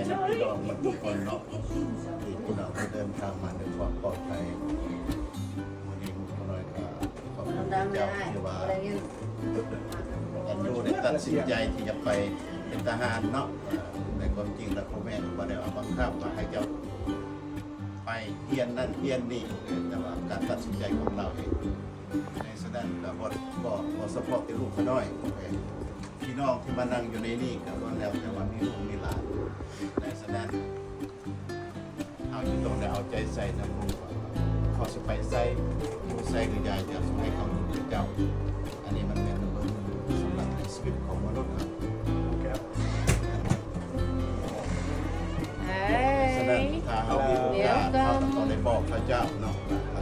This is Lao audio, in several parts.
ໃຈນຳພີ່ນ້ອງໝົດທຸກຄົນເນາະ ທີ່ພີ່ນ້ອງໄດ້ເດີນທາງມາດ້ວຍຄວາມປອດໄພ. ມື້ນີ້ໝູ່ນ້ອຍກໍຂອບຄຸນພະເຈົ້າທີ່ວ່າອັນດູໄດ້ຕັດສິນໃຈທີ່ຈະໄປເປັນທະຫານເນາະ. ໃນຄວາມຈິງແລ້ວພໍ່ແມ່ກໍບໍ່ໄດ້ເອົາບັງຄັບວ່າໃຫ້ເຈົ້າໄປຮຽນນັ້ນຮຽນນີ້ ແຕ່ວ່າການຕັດສິນໃຈຂອງລາວເອງ. ໃນສະນັ້ນກໍບໍ່ ບໍ່ ບໍ່ສະເພາະແຕ່ລູກຂ້ານ້ອຍ ພີ່ນ້ອງທີ່ມານັ່ງຢູ່ໃນນີ້ກໍລ້ວນແລ້ວແຕ່ວ່າມີລູກມີຫຼານ. ໃນສະນັ້ນ ເຮົາຈະຕ້ອງໄດ້ເອົາໃຈໃສ່ນຳລູກ ເຂົາຊິໄປໃສ ຢູ່ໃສກໍຢ່າ ຢ່າສົ່ງໃຫ້ເຂົາຢູ່ນຳເຈົ້າ. ອັນນີ້ມັນແມ່ນເບິ່ງສຳລັບໃນຊີວິດຂອງມະນຸດເຮົາ. ສະນັ້ນ ຖ້າເຮົາມີໂອກາດ ເຮົາກໍຕ້ອງໄດ້ບອກເຂົາເຈົ້າເນາະ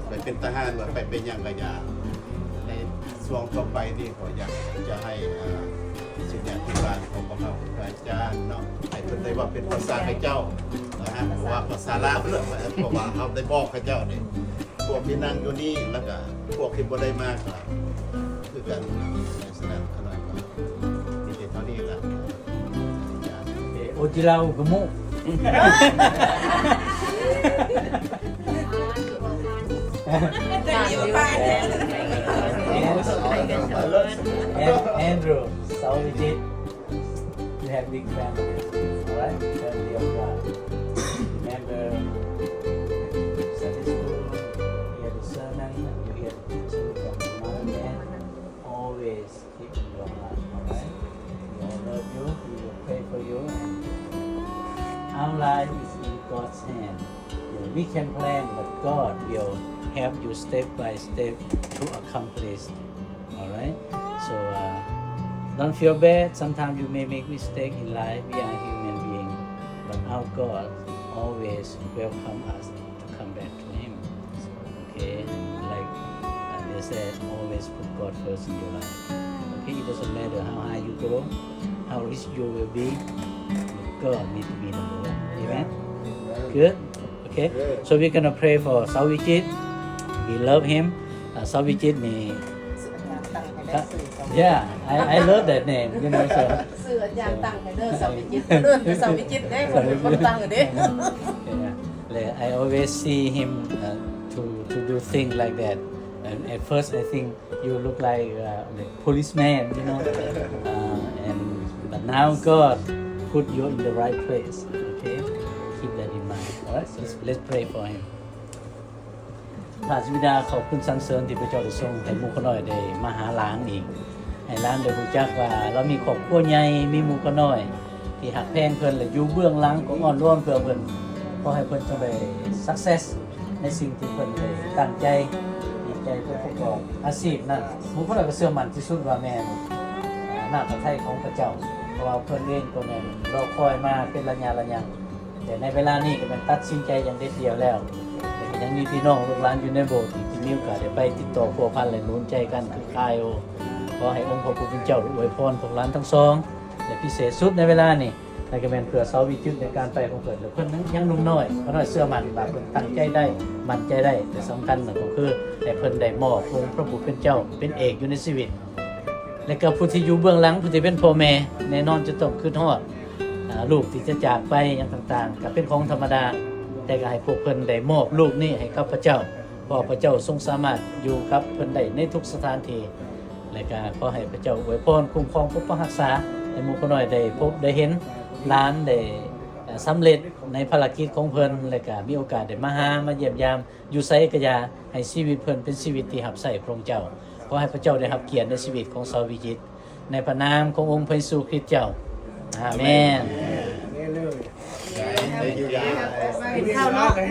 ໄປເປັນທະຫານ ຫຼືໄປເປັນຫຍັງກໍຢ່າ. ໃນຊ່ວງຕໍ່ໄປນີ້ ກໍຢາກຈະໃຫ້ ເອີ ສິດຍາທິບານຂອງພວກເຮົາ ຄູອາຈານເນາະ ໃຫ້ເພິ່ນໄດ້ເວົ້າເປັນພາສາເຂົາເຈົ້ານະ ເພາະວ່າພາສາລາວເນາະ ເພາະວ່າເຮົາໄດ້ບອກເຂົາເຈົ້ານີ້ ພວກທີ່ນັ່ງຢູ່ນີ້ ແລ້ວກະພວກທີ່ບໍ່ໄດ້ມາກໍຄືກັນ. ສະນັ້ນ ຂ້ານ້ອຍກໍມີແຕ່ເທົ່ານີ້ລະ. ເອ ໂອຈິລາວກະມຸ Andrew, South Egypt, you have big family, all right? Family of God. Remember Sunday school, you hear the sermon, you hear the teaching from the mother, and always keep in your heart, all right? We all love you, we will pray for you, and our life is in God's hand. You know, we can plan, but God will help you step by step to accomplish, all right? So, uh, don't feel bad. Sometimes you may make mistake in life. We are human being. But our God always welcome us to come back to Him. Okay? Like, uh, they said, always put God first in your life. Okay? It doesn't matter how high you go, how rich you will be, but God need to be number one. Amen? Good? Okay? So we're gonna pray for South Egypt. We love him. Uh, South Egypt ນີ້ Yeah, I, I love that name, you know, so ຊື່ອາຈານຕັ້ງໃຫ້ເດີ ເຊົາວິຈິດ ເອີ້ນເປັນເຊົາວິຈິດເດ້ ເພິ່ນເປັນຄົນຕັ້ງເດ້. Yeah. ແລະ I always see him, uh, to, to do things like that. And at first I think you look like, uh, like policeman, you know. Uh, and, but now God put you in the right place, okay? Keep that in mind. All right? Let's, let's pray for him. ພະບິດາ ຂອບຄຸນສັນເສີນທີ່ພະເຈົ້າໄດ້ສົ່ງໃຫ້ໝູ່ຂ້ານ້ອຍໄດ້ມາຫາຫຼານອີກ ໃຫ້ຫຼານໄດ້ຮູ້ຈັກວ່າລາວມີຄອບຄົວໃຫຍ່ ມີໝູ່ຂ້ານ້ອຍທີ່ຮັກແພງເພິ່ນ ແລະ ຢູ່ເບື້ອງຫຼັງກໍອ້ອນວອນເພື່ອເພິ່ນ. ຂໍໃຫ້ເພິ່ນຈົ່ງໄດ້ success ໃນສິ່ງທີ່ເພິ່ນໄດ້ຕັ້ງໃຈ ມີໃຈປະກອບອາຊີບນັ້ນ. ໝູ່ຂ້ານ້ອຍກໍເຊື່ອໝັ້ນທີ່ສຸດວ່າແມ່ນ ອາ ນ້ຳພະໄທຂອງພະເຈົ້າ ເພາະວ່າເພິ່ນເອງກໍແມ່ນລໍຄອຍມາເປັນໄລຍະໆ. ແຕ່ໃນເວລານີ້ກໍແມ່ນຕັດສິນໃຈຢ່າງເດັດດ່ຽວແລ້ວ ແຕ່ກໍຍັງມີພີ່ນ້ອງລູກຫຼານຢູ່ໃນໂບດທີ່ມີໂອກາດໄດ້ໄປຕິດຕໍ່ພົວພັນ ແລະ ໜູນໃຈກັນຄືຄາຍໂອ. ຂໍໃຫ້ອົງພະຜູ້ເປັນເຈົ້າອວຍພອນພວກຫຼານທັງສອງ ແລະ ພິເສດສຸດໃນເວລານີ້ ແລະ ກໍແມ່ນເພື່ອຊາວວິຈິດໃນການໄປຂອງເພິ່ນ ແລະ ເພິ່ນຍັງໜຸ່ມນ້ອຍ. ຂ້ານ້ອຍເຊື່ອໝັ້ນວ່າເພິ່ນຕັ້ງໃຈໄດ້ ໝັ້ນໃຈໄດ້ ແຕ່ສຳຄັນກໍຄືໃຫ້ເພິ່ນໄດ້ມອບອົງພະຜູ້ເປັນເຈົ້າເປັນເອກຢູ່ໃນຊີວິດ ແລະ ກໍຜູ້ທີ່ຢູ່ເບື້ອງຫຼັງ ຜູ້ທີ່ເປັນພໍ່ແມ່ ແນ່ນອນຈະຕ້ອງຄິດຮອດ ອາ ລູກທີ່ຈະຈາກໄປຫຍັງຕ່າງໆ ກໍເປັນຂອງທຳມະດາ, ແຕ່ກໍໃຫ້ພວກເພິ່ນໄດ້ມອບລູກນີ້ໃຫ້ກັບພະເຈົ້າ, ເພາະວ່າພະເຈົ້າຊົງສາມາດຢູ່ກັບເພິ່ນໄດ້ໃນທຸກສະຖານທີ່. ແລະ ກໍຂໍໃຫ້ພະເຈົ້າອວຍພອນ, ຄຸ້ມຄອງ, ປົກປັກຮັກສາ ໃຫ້ໝູ່ຂ້ານ້ອຍໄດ້ພົບໄດ້ເຫັນຫຼານ, ໄດ້ ເອີ ສຳເລັດໃນພາລະກິດຂອງເພິ່ນ, ແລະ ກໍມີໂອກາດໄດ້ມາຫາ, ມາຢ້ຽມຢາມ ຢູ່ໃສກໍຢ່າ, ໃຫ້ຊີວິດເພິ່ນເປັນຊີວິດທີ່ຮັບໃຊ້ພະອົງເຈົ້າ. ຂໍໃຫ້ພະເຈົ້າໄດ້ຮັບກຽດໃນຊີວິດຂອງຊາວວິຈິດ ໃນພະນາມຂອງອົງພະເຢຊູຄຣິດເຈົ້າ. ອາເມນ. ກິນເຂົ້າເນາະ.